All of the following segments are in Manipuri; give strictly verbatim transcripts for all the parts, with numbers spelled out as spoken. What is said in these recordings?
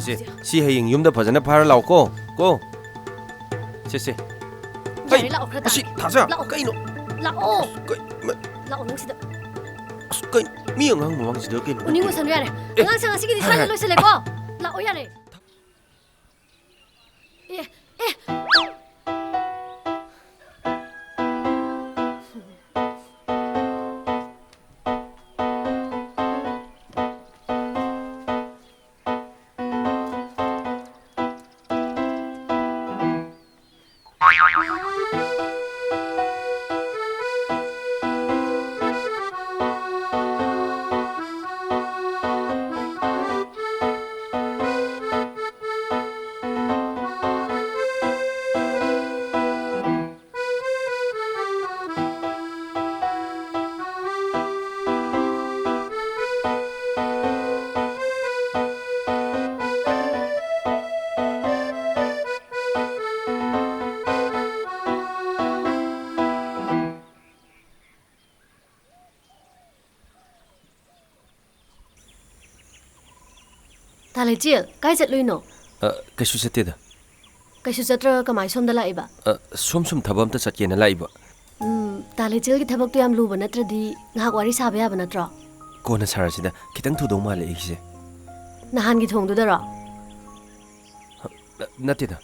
ꯁꯦ, ꯁꯤ ꯍꯌꯦꯡ ꯌꯨꯝꯗ ꯐꯖꯅ ꯐꯥꯔ ꯂꯥꯛꯑꯣ ꯀꯣ, ꯀꯣ꯫ ꯁꯦ, ꯁꯦ꯫ ꯌꯥꯔꯦ, ꯍꯩ, ꯂꯥꯛꯑꯣ, ꯈꯔ ꯃꯁꯤ ꯇꯥꯔꯦ꯫ ꯊꯥꯖ, ꯂꯥꯛꯑꯣ꯫ ꯀꯩꯅꯣ? ꯂꯥꯛꯑꯣ꯫ ꯀꯩ, ꯃ- ꯂꯥꯛꯑꯣ, ꯅꯪ ꯁꯤꯗ꯫ ꯑꯁ, ꯀꯩ, ꯃꯤ ꯑꯉꯥꯡ ꯃꯃꯥꯡꯁꯤꯗ ꯀꯩꯅꯣ? ꯎꯅꯤꯡ ꯑꯣꯏꯁꯟꯅꯨ ꯌꯥꯔꯦ꯫ ꯑꯦ꯫ ꯑꯉꯥꯡ ꯁꯪ ꯉꯁꯤꯒꯤꯗꯤ ꯁ꯭ꯋꯥꯏꯗ ꯂꯣꯏꯁꯜꯂꯦꯀꯣ꯫ ꯂꯥꯛꯑꯣ ꯌꯥꯔꯦ꯫ ꯑꯦ, ꯑꯦ꯫ ꯇꯥ ꯂꯩꯆꯦꯜ, ꯀꯥꯏ ꯆꯠꯂꯨꯏꯅꯣ? ꯑ, ꯀꯩꯁꯨ ꯆꯠꯇꯦꯗ꯫ ꯀꯩꯁꯨ ꯆꯠꯇ꯭ꯔꯒ ꯀꯃꯥꯏ ꯁꯣꯝꯗ ꯂꯥꯛꯏꯕ? ꯑ, ꯁꯣꯝ ꯁꯨꯝ ꯊꯕꯛ ꯑꯝꯇ ꯆꯠꯀꯦꯅ ꯂꯥꯛꯏꯕ꯫ ꯎꯝ, ꯇꯥ ꯂꯩꯆꯦꯜꯒꯤ ꯊꯕꯛꯇꯣ ꯌꯥꯝ ꯂꯨꯕ ꯅꯠꯇ꯭ꯔꯗꯤ ꯉꯥꯏꯍꯥꯛ ꯋꯥꯔꯤ ꯁꯥꯕ ꯌꯥꯕ ꯅꯠꯇ꯭ꯔꯣ? ꯀꯣꯟꯅ ꯁꯥꯔꯁꯤꯗ, ꯈꯤꯇꯪ ꯊꯨꯗꯧ ꯃꯥꯜꯂꯦ ꯑꯩꯒꯤꯁꯦ꯫ ꯅꯍꯥꯟꯒꯤ ꯊꯣꯡꯗꯨꯗꯔꯣ? ꯅ-, ꯅꯠꯇꯦꯗ꯫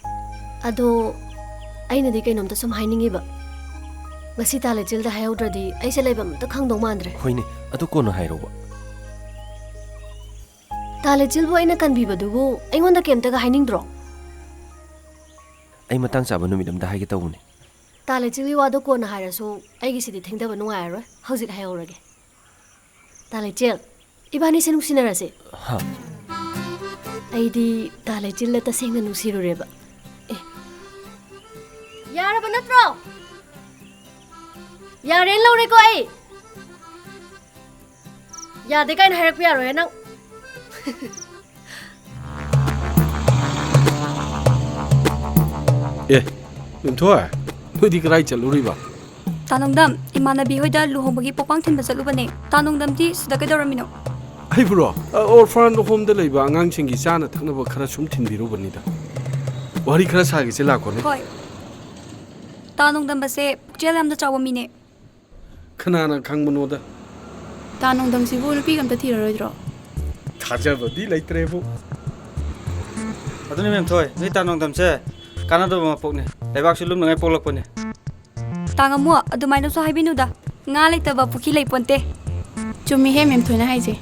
ꯑꯗꯣ, ꯑꯩꯅꯗꯤ ꯀꯩꯅꯣꯝꯇ ꯁꯨꯝ ꯍꯥꯏꯅꯤꯡꯉꯤꯕ꯫ ꯉꯁꯤ ꯇꯥ ꯂꯩꯆꯦꯜꯗ ꯍꯥꯏꯍꯧꯗ꯭ꯔꯗꯤ ꯑꯩꯁꯦ ꯂꯩꯕꯝ ꯑꯝꯇ ꯈꯪꯗꯧ ꯃꯥꯟꯗ꯭ꯔꯦ꯫ ꯍꯣꯏꯅꯦ, ꯑꯗꯨ ꯀꯣꯟꯅ ꯍꯥꯏꯔꯣꯕ꯫ ꯇꯥ ꯂꯩꯆꯦꯜꯕꯨ ꯑꯩꯅ ꯀꯟꯕꯤꯕꯗꯨꯕꯨ ꯑꯩꯉꯣꯟꯗ ꯀꯩꯝꯇꯒ ꯍꯥꯏꯅꯤꯡꯗ꯭ꯔꯣ? ꯑꯩ ꯃꯇꯥꯡ ꯆꯥꯕ ꯅꯨꯃꯤꯠ ꯑꯝꯗ ꯍꯥꯏꯒꯦ ꯇꯧꯕꯅꯦ꯫ ꯇꯥ ꯂꯩꯆꯦꯜꯒꯤ ꯋꯥꯗꯣ ꯀꯣꯟꯅ ꯍꯥꯏꯔꯁꯨ, ꯑꯩꯒꯤꯁꯤꯗꯤ ꯊꯦꯡꯊꯕ ꯅꯨꯡꯉꯥꯏꯔꯔꯣꯏ꯫ ꯍꯧꯖꯤꯛ ꯍꯥꯏꯍꯧꯔꯒꯦ꯫ ꯇꯥ ꯂꯩꯆꯦꯜ, ꯏꯕꯥꯅꯤꯁꯦ ꯅꯨꯡꯁꯤꯅꯔꯁꯦ꯫ ꯍꯥ? ꯑꯩꯗꯤ ꯇꯥ ꯂꯩꯆꯦꯜꯗ ꯇꯁꯦꯡꯅ ꯅꯨꯡꯁꯤꯔꯨꯔꯦꯕ꯫ ꯑꯦ꯫ ꯌꯥꯔꯕ ꯅꯠꯇ꯭ꯔꯣ? ꯌꯥꯔꯦꯅ ꯂꯧꯔꯦꯀꯣ ꯑꯩ꯫ ꯌꯥꯗꯦ ꯀꯥꯏꯅ ꯍꯥꯏꯔꯛꯄ ꯌꯥꯔꯣꯏꯍꯦ ꯅꯪ꯫ ꯑꯦ, ꯂꯤꯟꯊꯣꯏ, ꯅꯣꯏꯗꯤ ꯀꯗꯥꯏ ꯆꯠꯂꯨꯔꯤꯕ? ꯇꯥ ꯅꯣꯡꯗꯝ, ꯏꯃꯥꯟꯅꯕꯤ ꯍꯣꯏꯗ ꯂꯨꯍꯣꯡꯕꯒꯤ ꯄꯣꯠꯄꯥꯡ ꯊꯤꯟꯕ ꯆꯠꯂꯨꯕꯅꯦ꯫ ꯇꯥ ꯅꯣꯡꯗꯝꯗꯤ ꯁꯤꯗ ꯀꯩꯗꯧꯔꯝꯃꯤꯅꯣ? ꯍꯩꯕꯨꯔꯣ? ꯑ, ꯑꯣꯔꯐꯥꯟ ꯍꯣꯝꯗ ꯂꯩꯕ ꯑꯉꯥꯡꯁꯤꯡꯒꯤ ꯆꯥꯅ ꯊꯛꯅꯕ ꯈꯔ ꯁꯨꯝ ꯊꯤꯟꯕꯤꯔꯨꯕꯅꯤꯗ꯫ ꯋꯥꯔꯤ ꯈꯔ ꯁꯥꯒꯦꯁꯦ, ꯂꯥꯛꯈꯣꯅꯦ꯫ ꯍꯣꯏ꯫ ꯇꯥ ꯅꯣꯡꯗꯝꯕꯁꯦ ꯄꯨꯛꯆꯦꯜ ꯌꯥꯝꯅ ꯆꯥꯎꯕ ꯃꯤꯅꯦ꯫ ꯀꯅꯥꯅ ꯈꯪꯕꯅꯣꯗ? ꯇꯥ ꯅꯣꯡꯗꯝꯁꯤꯕꯨ ꯅꯨꯄꯤꯒ ꯑꯝꯇ ꯊꯤꯔꯔꯣꯏꯗ꯭ꯔꯣ? ꯊꯥꯖꯕꯗꯤ ꯂꯩꯇ꯭ꯔꯦꯕꯨ꯫ ꯑꯗꯨꯅꯤ ꯃꯦꯝꯊꯣꯏ, ꯅꯣꯏ ꯇꯥ ꯅꯣꯡꯗꯝꯁꯦ ꯀꯥꯟꯅꯗꯕ ꯃꯄꯣꯛꯅꯦ꯫ ꯂꯩꯕꯥꯛꯁꯨ ꯂꯨꯝꯅꯉꯥꯏ ꯄꯣꯛꯂꯛꯄꯅꯦ꯫ ꯇꯥ ꯉꯝꯃꯨ, ꯑꯗꯨꯃꯥꯏꯅꯁꯨ ꯍꯥꯏꯕꯤꯅꯨꯗ꯫ ꯉꯥ ꯂꯩꯇꯕ ꯄꯨꯈ꯭ꯔꯤ ꯂꯩꯄꯣꯟꯇꯦ꯫ ꯆꯨꯝꯃꯤꯍꯦ ꯃꯦꯝꯊꯣꯏꯅ ꯍꯥꯏꯁꯦ꯫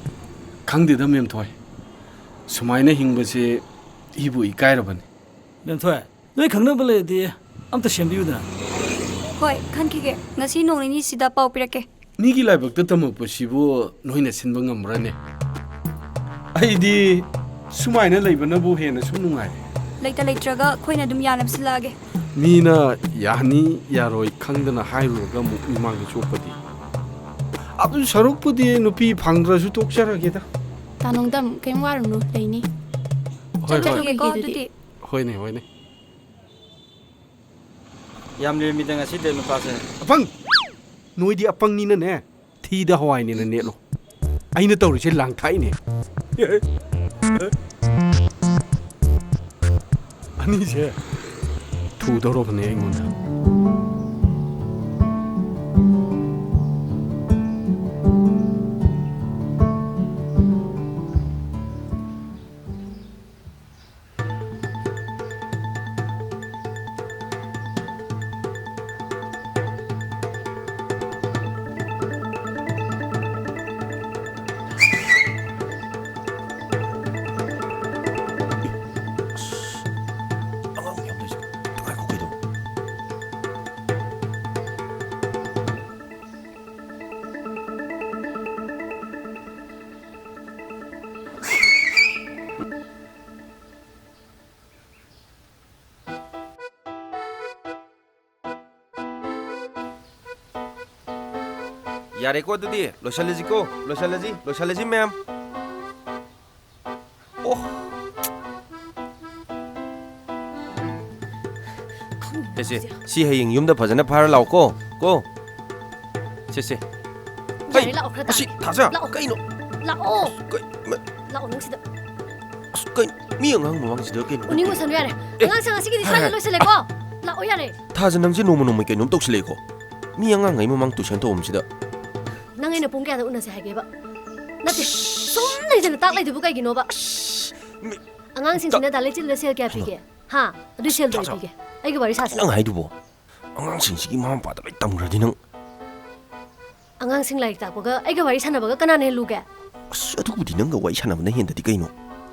ꯈꯪꯗꯦꯗ ꯃꯦꯝꯊꯣꯏ, ꯁꯨꯃꯥꯏꯅ ꯍꯤꯡꯕꯁꯦ ꯑꯩꯕꯨ ꯏꯀꯥꯏꯔꯕꯅꯤ꯫ ꯃꯦꯝꯊꯣꯏ, ꯅꯣꯏ ꯈꯪꯅꯕ ꯂꯩꯔꯗꯤ ꯑꯝꯇ ꯁꯦꯝꯕꯤꯌꯨꯗꯅ꯫ ꯍꯣꯏ, ꯈꯟꯈꯤꯒꯦ꯫ ꯉꯁꯤ ꯅꯣꯡ ꯅꯤꯅꯤꯁꯤꯗ ꯄꯥꯎ ꯄꯤꯔꯛꯀꯦ꯫ ꯃꯤꯒꯤ ꯂꯥꯏꯕꯛꯇ ꯇꯝꯃꯛꯄꯁꯤꯕꯨ ꯅꯣꯏꯅ ꯁꯤꯟꯕ ꯉꯝꯕ꯭ꯔꯅꯦ? ꯑꯩꯗꯤ ꯁꯨꯃꯥꯏꯅ ꯂꯩꯕꯅꯕꯨ ꯍꯦꯟꯅ ꯁꯨꯝ ꯅꯨꯡꯉꯥꯏꯔꯦ꯫ ꯂꯩꯇ ꯂꯩꯇ꯭ꯔꯒ ꯑꯩꯈꯣꯏꯅ ꯑꯗꯨꯝ ꯌꯥꯅꯕ ꯁꯤꯜꯂꯛꯑꯒꯦ꯫ ꯃꯤꯅ ꯌꯥꯅꯤ ꯌꯥꯔꯣꯏ ꯈꯪꯗꯅ ꯍꯥꯏꯔꯨꯔꯒ ꯑꯃꯨꯛ ꯃꯤꯃꯥꯡꯗ ꯆꯣꯞꯄꯗꯤ꯫ ꯑꯗꯨ ꯁꯔꯨꯛꯄꯨꯗꯤ ꯅꯨꯄꯤ ꯐꯪꯗ꯭ꯔꯁꯨ ꯇꯣꯛꯆꯔꯒꯦꯗ꯫ ꯇꯥ ꯅꯣꯡꯗꯝ, ꯀꯩꯝ ꯋꯥꯔꯨꯅꯨ, ꯂꯩꯅꯤ꯫ ꯍꯣꯏ, ꯍꯣꯏ꯫ ꯆꯠꯂꯒꯦꯀꯣ, ꯑꯗꯨꯗꯤ꯫ ꯍꯣꯏꯅꯦ, ꯍꯣꯏꯅꯦ꯫ ꯌꯥꯝ ꯂꯦꯝꯃꯤꯗ ꯉꯁꯤꯗꯤ ꯅꯨꯄꯥꯁꯦ꯫ ꯑꯄꯪ! ꯅꯣꯏꯗꯤ ꯑꯄꯪꯅꯤꯅꯅꯦ, ꯊꯤꯗ ꯍꯋꯥꯏꯅꯦꯅ ꯅꯦꯠꯂꯣ꯫ ꯑꯩꯅ ꯇꯧꯔꯤꯁꯦ ꯂꯥꯡꯊꯥꯛꯏꯅꯦ꯫ ꯑꯅꯤꯁꯦ ꯊꯨꯗꯧꯔꯕꯅꯦ ꯑꯩꯉꯣꯟꯗ꯫ ꯌꯥꯔꯦꯀꯣ, ꯑꯗꯨꯗꯤ ꯂꯣꯏꯁꯜꯂꯁꯤꯀꯣ꯫ ꯂꯣꯏꯁꯜꯂꯁꯤ, ꯂꯣꯏꯁꯜꯂꯁꯤ, ꯃꯦꯝ꯫ ꯑꯣ꯫ ꯁꯦ, ꯁꯦ, ꯁꯤ ꯍꯌꯦꯡ ꯌꯨꯝꯗ ꯐꯖꯅ ꯐꯥꯔ ꯂꯥꯛꯑꯣꯀꯣ, ꯀꯣ꯫ ꯁꯦ, ꯁꯦ꯫ ꯌꯥꯔꯦ, ꯍꯩ, ꯂꯥꯛꯑꯣ, ꯈꯔ ꯃꯁꯤ ꯇꯥꯒꯦ꯫ ꯊꯥꯖ, ꯂꯥꯛꯑꯣ꯫ ꯀꯩꯅꯣ? ꯂꯥꯛꯑꯣ꯫ ꯀꯩ, ꯃ- ꯂꯥꯛꯑꯣ ꯅꯪ ꯁꯤꯗ꯫ ꯑꯁ, ꯀꯩ, ꯃꯤ ꯑꯉꯥꯡ ꯃꯃꯥꯡꯁꯤꯗ ꯀꯩꯅꯣ? ꯎꯅꯤꯡꯉꯨꯁꯅꯨ ꯌꯥꯔꯦ꯫ ꯑꯦ꯫ ꯑꯉꯥꯡꯁꯦ ꯉꯁꯤꯒꯤꯗꯤ ꯁ꯭ꯋꯥꯏꯗ ꯂꯣꯏꯁꯤꯜꯂꯦꯀꯣ꯫ ꯂꯥꯛꯑꯣ ꯌꯥꯔꯦ꯫ ꯊꯥꯖ, ꯅꯪꯁꯦ ꯅꯣꯡꯃ ꯅꯣꯡꯃꯒꯤ ꯀꯩꯅꯣꯝ ꯇꯧꯁꯤꯜꯂꯛꯑꯦꯀꯣ꯫ ꯃꯤ ꯑꯉꯥꯡꯈꯩ ꯃꯃꯥꯡ tuition ꯇꯧꯐꯝꯁꯤꯗ꯫ ꯅꯪ ꯑꯩꯅ ꯄꯨꯡ ꯀꯌꯥꯗ ꯎꯅꯁꯦ ꯍꯥꯏꯒꯦꯕ? ꯅꯠꯇꯦ, ꯁꯨꯝ ꯂꯩꯗꯅ ꯇꯥꯛ ꯂꯩꯗꯨꯕꯨ ꯀꯩꯒꯤꯅꯣꯕ? ꯑꯁ, ꯃꯤ- ꯑꯉꯥꯡꯁꯤꯡꯁꯤꯅ ꯗꯥ ꯂꯩꯆꯤꯜꯗ ꯁꯦꯜ ꯀꯌꯥ ꯄꯤꯒꯦ? ꯍꯥ? ꯑꯗꯨ ꯁꯦꯜꯗꯣ ꯑꯩ ꯄꯤꯒꯦ꯫ ꯑꯩꯒ ꯋꯥꯔꯤ ꯁꯥꯁꯤ꯫ ꯅꯪ ꯍꯥꯏꯗꯨꯕꯣ? ꯑꯉꯥꯡꯁꯤꯡꯁꯤꯒꯤ ꯃꯃꯥ ꯃꯄꯥꯗ ꯂꯣꯏ ꯇꯝꯈ꯭ꯔꯗꯤ ꯅꯪ꯫ ꯑꯉꯥꯡꯁꯤꯡ ꯂꯥꯏꯔꯤꯛ ꯇꯥꯛꯄꯒ ꯑꯩꯒ ꯋꯥꯔꯤ ꯁꯥꯟꯅꯕꯒ ꯀꯅꯥꯅ ꯍꯦꯜꯂꯨꯒꯦ? ꯑꯁ, ꯑꯗꯨꯕꯨꯗꯤ ꯅꯪꯒ ꯋꯥꯔꯤ ꯁꯥꯟꯅꯕꯅ ꯍꯦꯟꯗꯗꯤ ꯀꯩꯅꯣ?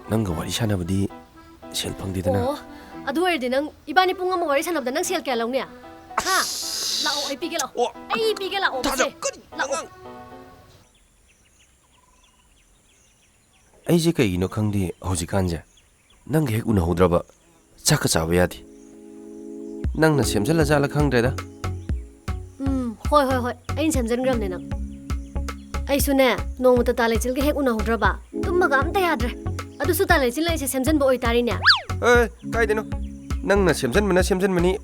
ꯅꯪꯒ ꯋꯥꯔꯤ ꯁꯥꯟꯅꯕꯗꯤ ꯁꯦꯜ ꯐꯪꯗꯦꯗꯅ꯫ ꯑꯣ, ꯑꯗꯨ ꯑꯣꯏꯔꯗꯤ ꯅꯪ ꯏꯕꯥꯅꯤ ꯄꯨꯡ ꯑꯃ ꯋꯥꯔꯤ ꯁꯥꯟꯅꯕꯗ ꯅꯪ ꯁꯦꯜ ꯀꯌꯥ ꯂꯧꯅꯤ? ꯍꯥ? ꯂꯥꯛꯑꯣ, ꯑꯩ ꯄꯤꯒꯦ ꯂꯥꯛꯑꯣ꯫ ꯑꯣ, ꯑꯩ ꯄꯤꯒꯦ ꯂꯥꯛꯑꯣ, ꯊꯥꯖ, ꯃꯁꯦ꯫ ꯀꯔꯤ ꯂꯥꯛꯑꯣ꯫ ꯑꯉꯥꯡ? ꯑꯩꯁꯦ ꯀꯩꯒꯤꯅꯣ ꯈꯪꯗꯦ ꯍꯧꯖꯤꯛꯀꯥꯟꯁꯦ꯫ ꯅꯪꯒ ꯍꯦꯛ ꯎꯅꯍꯧꯗ꯭ꯔꯕ ꯆꯥꯛꯀ ꯆꯥꯕ ꯌꯥꯗꯦ꯫ ꯅꯪꯅ ꯁꯦꯝꯖꯜꯂ ꯖꯥꯠꯂ ꯈꯪꯗ꯭ꯔꯦꯗ꯫ ꯎꯝ, ꯍꯣꯏ, ꯍꯣꯏ, ꯍꯣꯏ꯫ ꯑꯩꯅ ꯁꯦꯝꯖꯟꯈ꯭ꯔꯕꯅꯦ ꯅꯪ꯫ ꯑꯩꯁꯨꯅꯦ, ꯅꯣꯡꯃꯇ ꯇꯥ ꯂꯩꯆꯤꯜꯒ ꯍꯦꯛ ꯎꯅꯍꯧꯗ꯭ꯔꯕ ꯇꯨꯝꯕꯒ ꯑꯝꯇ ꯌꯥꯗ꯭ꯔꯦ꯫ ꯑꯗꯨꯁꯨ ꯇꯥ ꯂꯩꯆꯤꯜꯅ ꯑꯩꯁꯦ ꯁꯦꯝꯖꯟꯕ ꯑꯣꯏꯇꯥꯔꯤꯅꯦ꯫ ꯑꯦ, ꯀꯥꯏꯗꯩꯅꯣ? ꯅꯪꯅ ꯁꯦꯝꯖꯟꯕꯅ ꯁꯦꯝꯖꯟꯕꯅꯤ,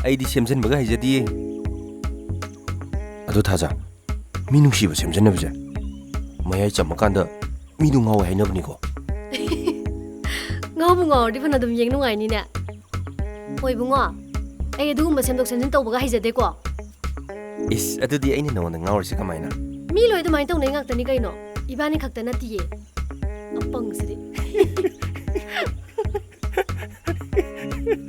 ꯑꯩꯗꯤ ꯁꯦꯝꯖꯟꯕꯒ ꯍꯩꯖꯗꯤꯌꯦ꯫ ꯑꯗꯨ ꯊꯥꯖ, ꯃꯤ ꯅꯨꯡꯁꯤꯕ ꯁꯦꯝꯖꯟꯅꯕꯁꯦ ꯃꯌꯥꯏ ꯆꯝꯃꯀꯥꯟꯗ ꯃꯤꯗꯣ ꯉꯥꯎꯋꯦ ꯍꯥꯏꯅꯕꯅꯤꯀꯣ꯫ ꯉꯥꯎꯕꯨ ꯉꯥꯎꯔꯗꯤ ꯐꯅ ꯑꯗꯨꯝ ꯌꯦꯡ ꯅꯨꯡꯉꯥꯏꯅꯤꯅꯦ꯫ ꯍꯣꯏ ꯏꯕꯨꯡꯉꯣ, ꯑꯩ ꯑꯗꯨꯒꯨꯝꯕ ꯁꯦꯝꯗꯣꯛ ꯁꯦꯝꯖꯤꯟ ꯇꯧꯕꯒ ꯍꯩꯖꯗꯦꯀꯣ꯫ ꯏꯁ, ꯑꯗꯨꯗꯤ ꯑꯩꯅ ꯅꯉꯣꯟꯗ ꯉꯥꯎꯔꯤꯁꯦ ꯀꯃꯥꯏꯅ? ꯃꯤ ꯂꯣꯏ ꯑꯗꯨꯃꯥꯏꯅ ꯇꯧꯅꯩ ꯉꯥꯛꯇꯅꯤ ꯀꯩꯅꯣ, ꯏꯕꯥꯅꯤ ꯈꯛꯇ ꯅꯠꯇꯤꯌꯦ꯫ ꯑꯄꯪꯁꯤꯗꯤ꯫